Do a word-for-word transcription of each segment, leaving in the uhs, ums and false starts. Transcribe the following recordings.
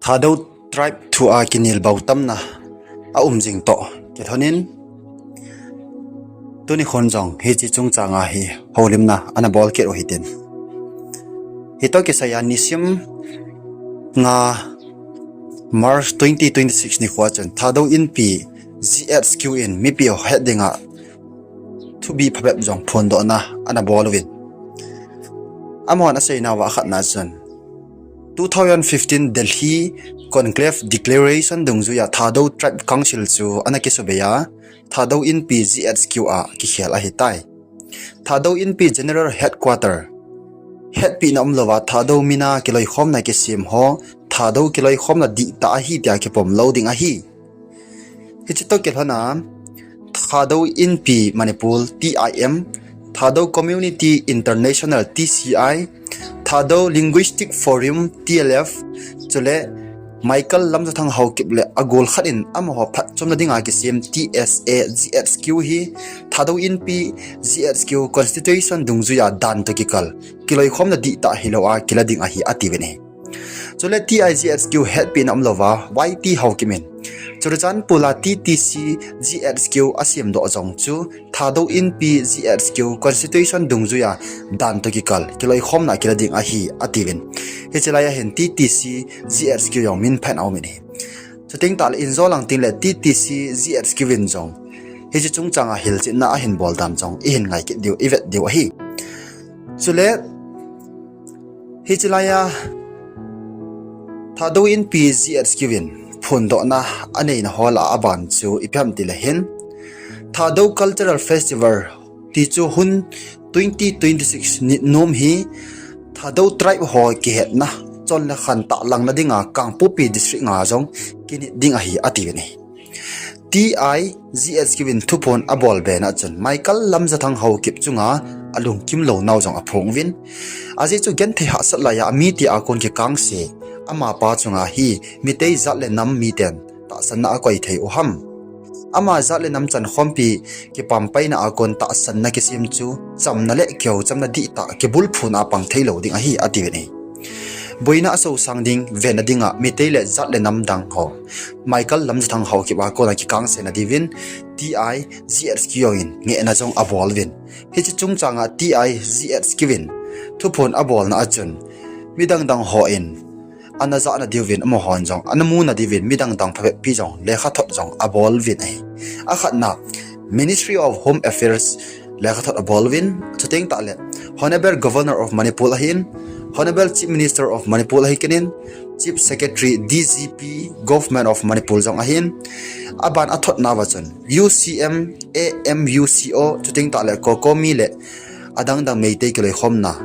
Thadou tribe thu a kinelbau tamna a um jing toh kilhonin, tuni khon jong hiche chungchang a hi houlimna ana bol kit u hitin. Hitoh kisai a nisim nga March twenty twenty-six nikho a chun Thadou Inpi G H Q in mipi ho het dinga thupi phabep jong phondohna ana bol uvin. Amahon aseinauva akhatna chun two thousand fifteen Delhi Conclave Declaration dungjuiya Thadou Tribe Council chu ana kisubeiya, Thadou Inpi G H Q a kikhel ahitai. Thadou Inpi General Headquarter, hetpehna umlouva Thadou mina kiloikhomna kisem ho, Thadou kiloikhomna dihtah ahi tia kipom lou ding ahi. Hiche toh kilhona, Thadou Inpi Manipur, T I M, Thadou Community International, T C I, Thadou Linguistic Forum, T L F, chule Michael Lamjathang Haokip le agol khat in amaho phatchomna dinga kisem T S A G H Q hi Thadou Inpi G H Q Constitution dungjuiya dan toh kikal, kiloikhomna dihtah hilou a kila ding ahi atiuvin ahi. Chule T I G H Q hetpehna umlouva Y T Haokip in Churachandpur a T T C G H Q asemdoh jong chu Thadou Inpi G H Q Constitution dungjuiya dan toh kikal, kiloikhomna kila ding ahi atiuvin. Hiche laiya hin T T C G H Q jong min phat aumin ahi. Chuteng tahle injo lang tengle T T C G H Q in jong hiche chungchanga hilchetna ahin bol dan jong ihin ngai kit diu, ivet diu ahi. Chule hiche laiya Thadou Inpi G H Q in phondohna aneina ho lah a aban chu ipi ham tile hin, Thadou Cultural Festival ti chu hun twenty twenty-six nit nom hi Thadou tribe ho kihetna, chon le khan tahlangna dinga Kangpokpi District nga jong kinit ding ahi atiuvin ahi. T I G H Q in thuphon abolbena chun Michael Lamjathang Haokip chunga alungkim lou nau jong aphong uvin. Ajeh chu genthei hahsat laiya amite a kon kikangse amapa chunga hi Meitei jat le nam miten tahsanna akoi thei u ham? Ama jat le nam chankhompi kipampaina a kon tahsanna kisem chu chamna le kihouchamna dihtah kibulphuna pang theilou ding ahi atiuvin ahi. Boina asosang ding, venna dinga Meitei le jat le nam dang ho Michael Lamjathang Haokip a kona kikangsena diuvin T I G H Q in ngehna jong abol uvin. Hiche chungchanga T I G H Q in thuphon abolna a chun midang dang hon ana jahna diuvin, amahon jong ana muna diuvin midang dang phabep pi jong lekhathot jong abol uvin ahi. Akhatna, Ministry of Home Affairs lekhathot abol uvin, chuteng tahle Honorable Governor of Manipur ahin, Honorable Chief Minister of Manipur ahi kit in, Chief Secretary, D G P, Government of Manipur jong ahin. Aban athotnauva chun U C M, A M U C O, chuteng tahle COCOMI le adang dang Meitei kiloikhomna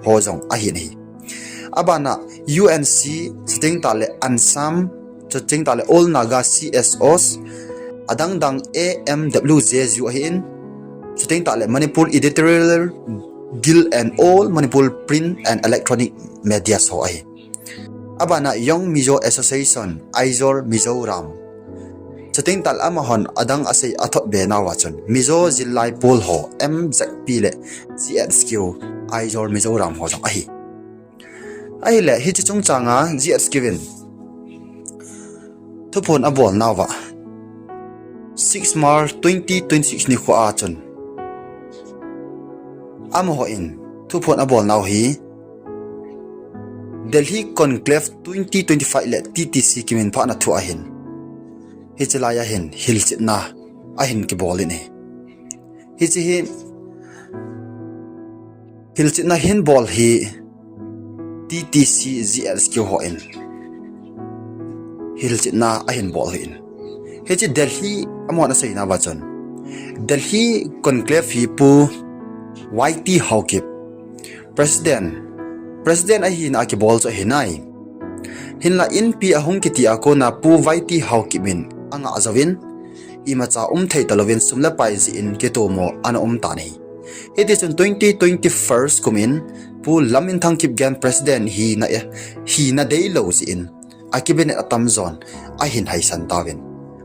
ho jong ahin ahi. Abana U N C, chuteng tahle ANSAM, chuteng tahle All Naga C S Os, adang dang A M W J U ahin, chuteng tahle Manipur Editorial Guild and All Manipur Print and Electronic Media ho ahi. Abana Young Mizo Association, Aizawl, Mizoram. Chuteng tahle amahon adang asei athotbe nauva chun Mizo Zillai Pawl ho, M Z P le G H Q, Aizawl, Mizoram ho jong ahi. Ahile hiche chungchanga G H Q in thuphon abolnauva six March twenty twenty-six nikho a chun amahon thuphon abolnau hi Delhi Conclave twenty twenty-five le T T C kiminphahna thu ahin, hiche laiya hin hilchetna ahin kibol in ahi. Hiche hi hilchetna ahin bol hi T T C G H Q hon hilchetna ahin bol ahin. Hiche Delhi amahon aseinauva chun Delhi Conclave hi Pu Y T Haokip President, President ahina a kibol chu ahi nai. Hinla Inpi ahung kiti a kona Pu Y T Haokip in angah jouvin, imacha um thei talouvin sum le pai jeh in kitomo ana um tan ahi. Hitichun twenty twenty-one kum in Pu Lamminthang Kipgen President hina, hina deilou jeh in a cabinet atamjon ahin haisan tauvin.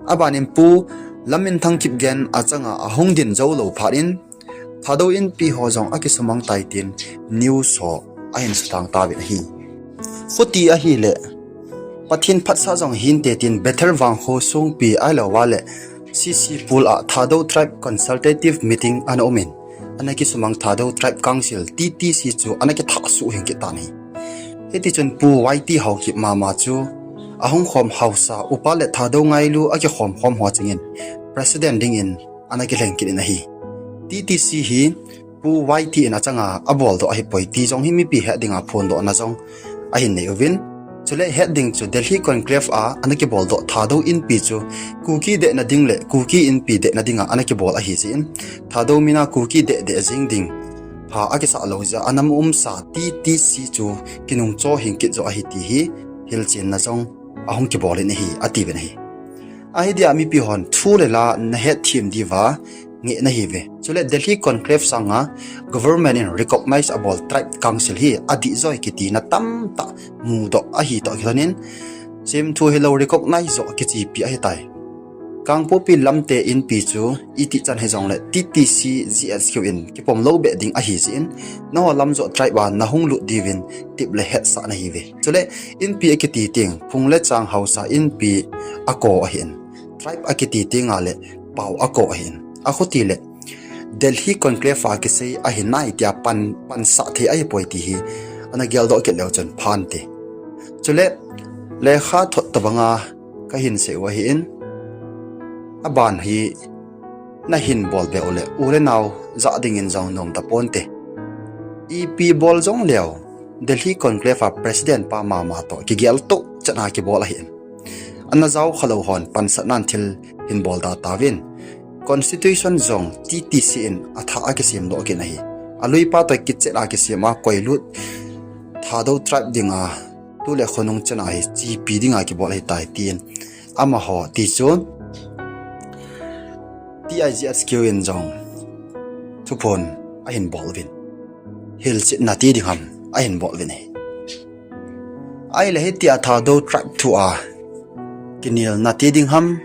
Abanin Pu Lamminthang Kipgen achanga ahung ding joulou phat in Thadou Inpi ho jong akisumang tai tin news ho ahin sutang tauvin ahi. Khuti ahile Pathen phatsah jong hinte tin Bethel Vangkho Songpi ahilou vale C C Pul a Thadou Tribe Consultative Meeting ana umin, ana kisumang Thadou Tribe Council, T T C chu ana kithah suh hing kit tan ahi. Hitichun Pu Y T Haokip mama chu ahung khom haosa, upa le Thadou ngailu akikhom khom ho chengin President dingin ana kilheng kit in ahi. T T C hi Pu Y T in achanga aboldoh ahipoi ti jong hi mipi het dinga phondohna jong ahin nei uvin. Chule het ding chu Delhi Conclave a ana kiboldoh Thadou Inpi chu Kuki dehna ding le Kuki Inpi dehna dinga ana kibol ahi jeh in, Thadou mina Kuki deh deh jing ding pha akisah lou jeh a ana umsa T T C chu kinungcho hing kit jo ahi ti hi hilchenna jong ahung kibol in ahi, atiuvin ahi. Ahi dia mipi hon thu le la nahet them diuva ngehna ahiuve. Chule Delhi Conclave sanga government in recognize abol Tribe Council hi adih joi kitina tamtah mudoh ahi toh kilhonin, semthu hilou recognize joh kichepi ahitai. Kangpokpi Lamte Inpi chu itih chan hijongle T T C G H Q in kipom lou beh ding ahi jeh in, nangho lam joh tribe a nahung lut diuvin tep le hetsah nahiuve. Chule Inpi akiti teng phung le chang haosa Inpi ako ahin, tribe akiti tenga le pao ako ahin, akhuti le Delhi Conclave a kisei ahi nai tia pan, pansah thei ahipoi ti hi ana geldoh kit leu chun phante. Chule lekha thot tobanga kahin sei u ahin, aban hi nahin bol be u le u le nao jah dingin jong nom taponte. Ipi bol jong leu Delhi Conclave a President pa mama toh kigel toh chan a kibol ahin, ana jao khalou hon pansatnan thil hin bol da tauvin, Constitution jong T T C in athah a kisemdoh kit ahi. Aluipa toh kichet a kisem a koilut Thadou Tribe dinga tu le khonung chan a hi chepi dinga kibol ahitai tin amaho tichun T I G H Q in jong thuphon ahin bol uvin, hilchetna ti ding ham ahin bol uvin ahi. Ahile hitia Thadou Tribe thu a kinelna ti ding ham,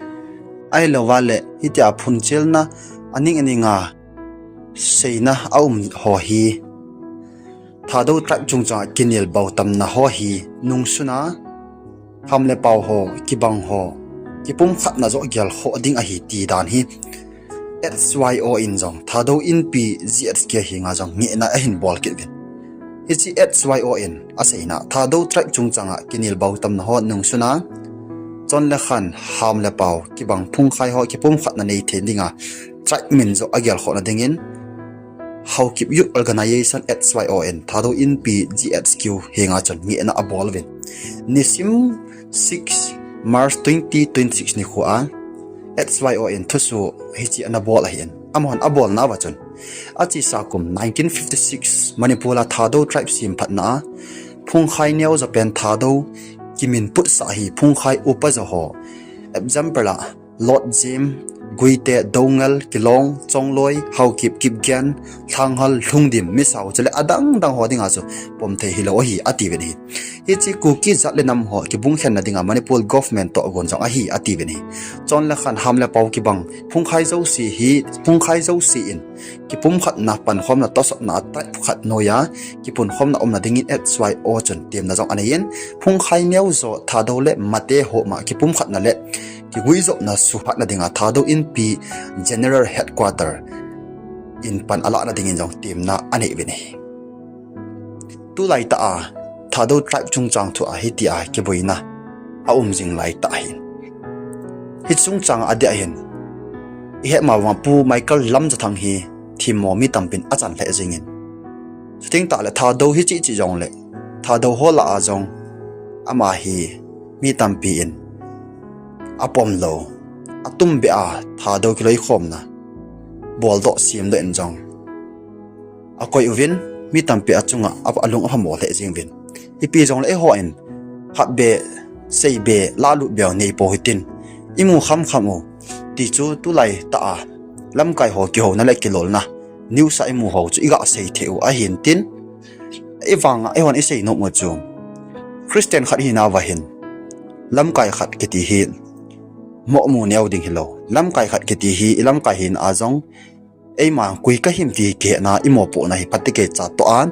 ahilou vale hitia phunchelna aning aninga seina aum ho hi Thadou Tribe chungchanga kinel bautamna ho hi nungsuna ham le pao ho, kibang ho kipumkhatna joh gelkhoh ding ahi ti dan hi H Y O in jong Thadou Inpi G H Q henga jong ngehna ahin bol kit uvin. Hiche H Y O in aseina Thadou Tribe chungchanga kinel bautamna ho nungsuna chon le khan, ham le pao, kibang phungkhai ho kipumkhatna nei thei dinga tribe min joh agelkhohna dingin Haokip Youth Organization H Y O in Thadou Inpi G H Q henga chun ngehna abol uvin. Nisim six March twenty twenty-six nikho a H Y O in thusoh hiche ana bol ahin, amahon abolnauva chun achesa kum nineteen fifty-six Manipur a Thadou Tribe semphatna a phungkhai neo jopen Thadou kiminputsah hi phungkhai upa jo ho, example a Lotjem, Guite, Doungel, Kilong, Chongloi, Haokip, Kipgen, Lhanghal, Lhungdim, Misao chule adang dang ho dinga chu pom thei hilou ahi atiuvin ahi. Hiche Kuki jat le nam ho kibungkhenna dinga Manipur government toh agon jong ahi atiuvin ahi. Chon le khan, ham le pao, kibang phungkhai jouse hi, phungkhai jouse in kipumkhatna, pankhomna, tosotna a tribe khat noiya kipunkhomna umna dingin H Y O chun temna jong aneiyin, phungkhai neo jo Thadou le Mate ho ma kipumkhatna le kiguijopna suhatna dinga Thadou Inpi General Headquarter in pan alahna dingin jong temna anei uvin ahi. Tulaitah a Thadou Tribe chungchang thu a hitia kiboina aum jing laitah ahin, hiche chungchang a adeh ahin, ihet ma banga Pu Michael Lamjathang hi themmo mi tampin achan lheh jengin, chuteng tahle Thadou hiche hiche jongle Thadou ho lah a jong ama hi mi tampi in apomlou, atumbeh a Thadou kiloikhomna boldoh semdoh in jong akoi uvin, mi tampi achunga a, alung aphamo lheh jeng uvin. Ipi jongle eihon khatbeh seibeh lahlut beh neipou hitin, imu khamkham u, ti chu tulaitah a lamkai ho kihouna le kilolna news a imu ho chu iga sei thei u ahin tin, ivanga eihon isei nom u chu Christian khat hinauva hin lamkai khat kiti hi moh mu neo ding hilou, lamkai khat kiti hi ilamkai hina a jong eima koi kahim ti kihetna, imopohna hi phatecha toh a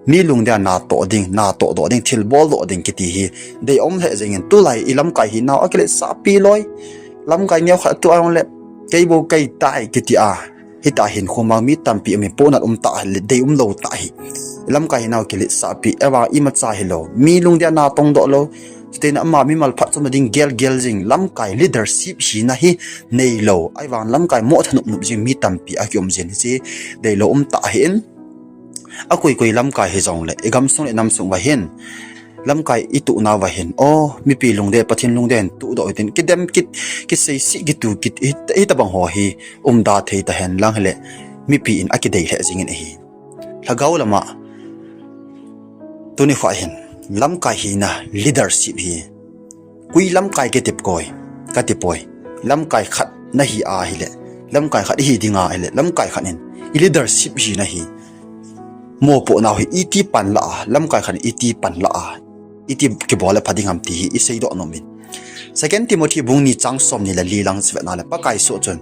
Mi lungdei a natoh ding, natoh doh ding, thilbol doh ding kiti hi dei um lheh jengin, tulai i lamkai hinau akiletsahpi loi. Lamkai neo khat tua jongle, kei bou kei tai kiti a, hita hin khoma mi tampi um in, pohnat um tah le dei umlou tah hi. Lamkai hinau kiletsahpi, ahivang imacha hilou, mi lungdei a natong doh lou. Chutin ama mimal phatchomna ding gelgel jing, lamkai leadership hina hi neilou, ahivang lamkai mo thanop nop jing mi tampi akium jin, hiche deilou um tah ahin. Akoi koi lamkai hijongle, igamsung le inamsung uva hin, lamkai ituhnauva hin, o, mipi lungdei, Pathen lungdei in tuhdoh hitin, kidem kit, kiseisih kitu kit, hit, hitobang ho hi umda thei tahen lang hile, mipi in akidei lheh jingin ahi. Lhagao lama, tuni kho hin, lamkai hina leadership hi, koi lamkai kitip koi, katipoi. Lamkai khat nahi ahile, lamkai khat ihi dinga ahile, lamkai khat in i leadership hina hi, mopohnau hi iti pan lah a, lamkai khat in iti pan lah a, iti kibol le pha ding ham ti hi iseidoh nomin. Second Timothy bung ni chang somni le li lang chu vetna le, Pakai soh chun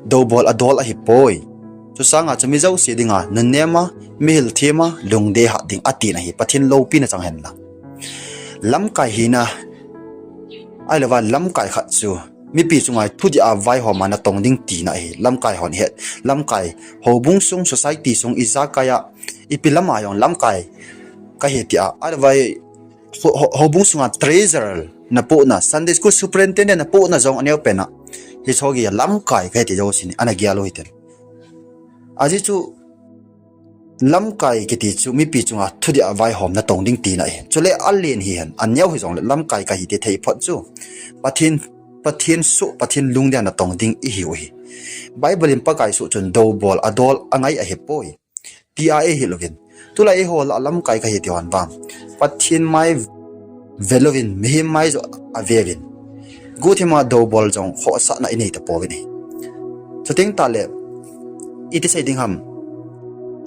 doubol adol ahipoi. Chusanga chu mi jouse dinga nunnema, mihil thema, lungdei hat ding atina hi Pathen loupina chang henlang. Lamkai hina, ahilouva lamkai khat chu mipi chunga thudih a vaihoma natong ding tina ahi. Lamkai hon het, lamkai, houbung sung, society sung, ijakaiya, ipi lama jong lamkai kahi tia, ahilouva ho, ho, houbung sunga treasurer napohna, Sunday school superintendent napohna jong aneopen a, hiche ho geiya lamkai kahi ti jouse hi ana gel u hitin. Ajeh chu lamkai kiti chu mipi chunga thudih a vaihom natong ding tina ahi. Chule alen hihen, aneo hijongle lamkai kahi ti thei phot chu, Pathen, Pathen soh, Pathen lungdei a natong ding ihiu ahi. Bible in Pakai soh chun doubol adol angai ahipoi tia eihil uvin. Tulai eiho lah a lamkai kahi ti hon vang, Pathen mai velouvin, mihem mai joh aveuvin, guhthima doubol jong khohsahna inei tapouvin ahi. Chuteng tahle, iti sei ding ham,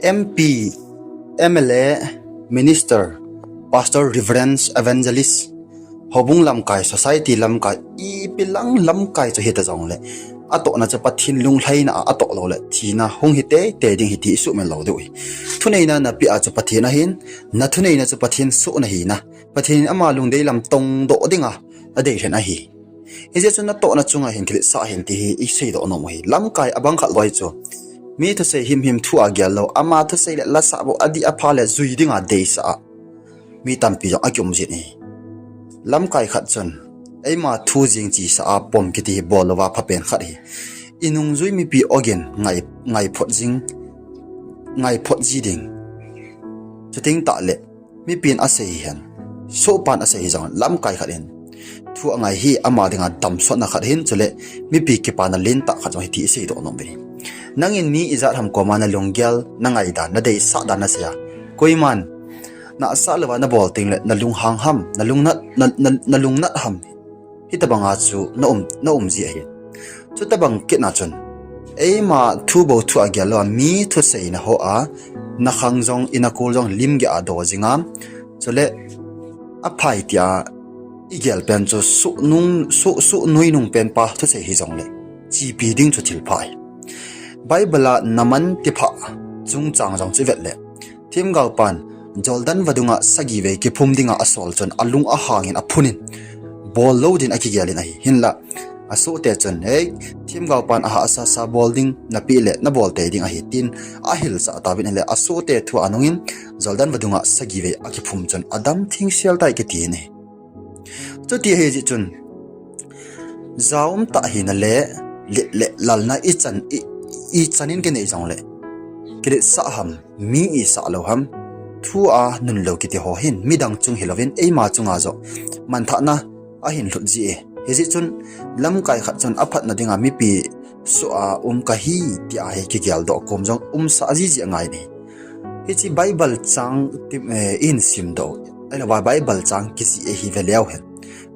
M P, M L A, minister, pastor, reverend, evangelist, houbung lamkai, society lamkai, ipi lang lamkai chu hita jongle, atohna chu Pathen lunglhaina a atoh loule thina hung hi teitei ding ahi ti isuhmil lou diu ahi. Thuneina napeh a chu Pathen ahin, nathuneina chu Pathen soh nahina, Pathen in ama lungdei lam tongdoh dinga adei lhen ahi. Hijeh chun natohna chunga hin kiletsah hen ti hi iseidoh nom u ahi. Lamkai abang khat loi chu, mi thusei himhim, thu a gel lou, ama thusei le lasah bou, adih apha le jui dinga deisah a mi tampi jong akium jin ahi. Lamkai khat chun, eima thu jeng chesa a pom kiti hi bol louva phapen khat ahi. Inungjui mipi ogin ngai, ngai phot jing, ngai phot ji ding. Chuteng tahle, mipin asei hihen, sohpan asei hijong, lamkai khat in thu angai hi ama dinga damsotna khat ahin, chule mipi kipana lentah khat jong ahi ti iseidoh nom uve. Nangin mi ijat ham koma nalunggel, nangaidan, nadeisah dan nasei a, koiman nahsah louva nabol tengle nalunghang ham, nalungnat, na, na, nalungnat ham, hitobanga chu naum, naum ji ahi. Chutobang kitna chun, eima thu bou thu a gel louva, mi thuseina hoa nakhang jong, inakol jong limgeh a do jinga, chule aphai tia igel pen chu suhnung, suh, suhnui nung penpa thusei hijongle, chepi ding chu thilpha ahi. Bible a Naaman tipa chungchang jong chu ivet le, themgaopan Jordan vadunga sagivei kiphum dinga asol chun alung ahangin aphunin, bol lou din akigelin ahi. Hinla asohte chun, ei, themgaopan ahahsa sa bol ding napeh le nabol tei ding ahi, tin ahilsah tauvin ahile, asohte thu anungin Jordan vadunga sagivei akiphum chun adam thengsel tai kitin ahi. Chuti ahijeh chun, jaum tah hina le, let le lalna ichan, i, ichanin kinei jongle, kiletsah ham, mi isah lou ham, thu a nun lou kiti ho hin midang chung hilouvin eima chunga joh manthahna ahin lhut ji e. Hijeh chun lamkai khat chun aphatna dinga mipi soh a um kahi tia hi kigeldoh kom jong umsah jiji angai ahi. Hiche Bible chang ti, eh, ihin simdoh, ahilouva Bible chang kijih ahi ve leu hen,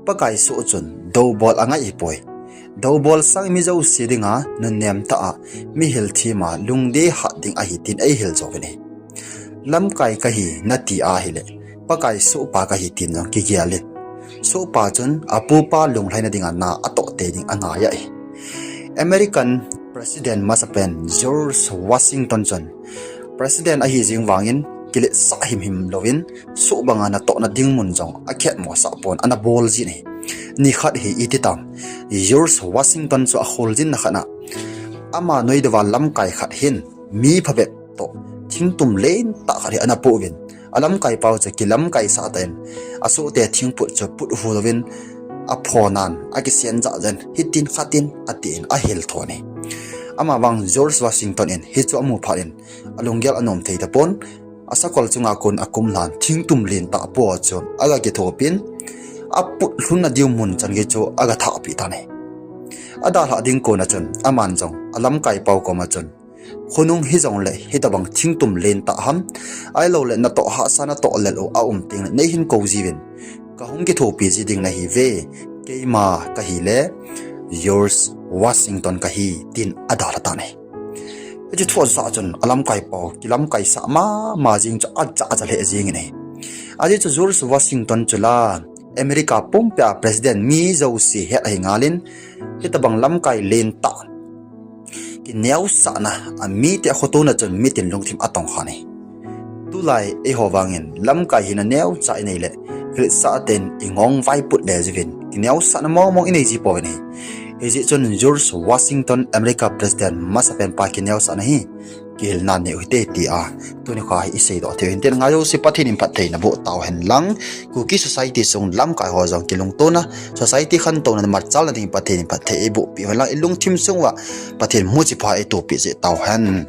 Pakai soh chun doubol angai ahipoi. Doubol sang mi jouse dinga nunnem tah a, mihil thema lungdei hat ding ahi tin eihil jouvin ahi. Lamkai kahi nati ahile, Pakai sohpa kahi tin jong kigelin. Sohpa chun apupa lunglhaina dinga na atoh tei ding angai ahi. American President masapen George Washington chun President ahi jeng vangin kiletsah himhim louvin, soh banga natohna ding mun jong akhetmosah pon ana bol jin ahi. Nikhat hi iti tam, George Washington chu akholjinna khat a, ama noidouva lamkai khat hin mi phabep toh thingtum lentah khat hi ana pouvin, alamkaipau chu kilamkaisah tah in, asohte thingput chu put hu louvin, aphonan akisen jahjah in, hitin khatin atin ahil thon ahi. Amavang George Washington in hichu amu phat in, alunggel anom thei tapon, asakol chunga kon akumlhan thingtum lentah po chu aga kithopin, aput lhunna diu mun chan gei chu aga thahpeh tan ahi. Adalhah ding kona chun aman jong alamkaipau koma chun, khonung hijongle hitobang thingtum lentah ham, ahiloule natoh hahsa natoh lel u aum tengle neihin kou jiuvin, kahung kithopi ji ding nahiuve, keima kahile George Washington kahi, tin adalha tan ahi. Hiche thu ajah chun alamkaipau kilamkaisah mama jeng chu ajahjah lheh jengin ahi. Ajeh chu George Washington chu la America pumpia president mi jouse het ahi ngalin, hitobang lamkai lentah kineosahna, amite akhotona chun mitin lungthim atongkhan ahi. Tulai eiho vangin lamkai hina neocha ineile, kiletsah tah in ingong vaiput le jiuvin, kineosahna mongmong inei ji pouvin ahi. Hijeh chun George Washington, America president masapenpa kineosahna hi kihilna neiu hite tia tunikho hi iseidoh theiu hin. Tin, ngai jouse Pathen in phatthei naboh tauhen lang, Kuki society sung lamkai ho jong kilungtona, society khantouna machalna dingin Pathen in phatthei eibohpeh hen lang, ilungthim sunguva Pathen muchi pha eitohpeh jeh tauhen.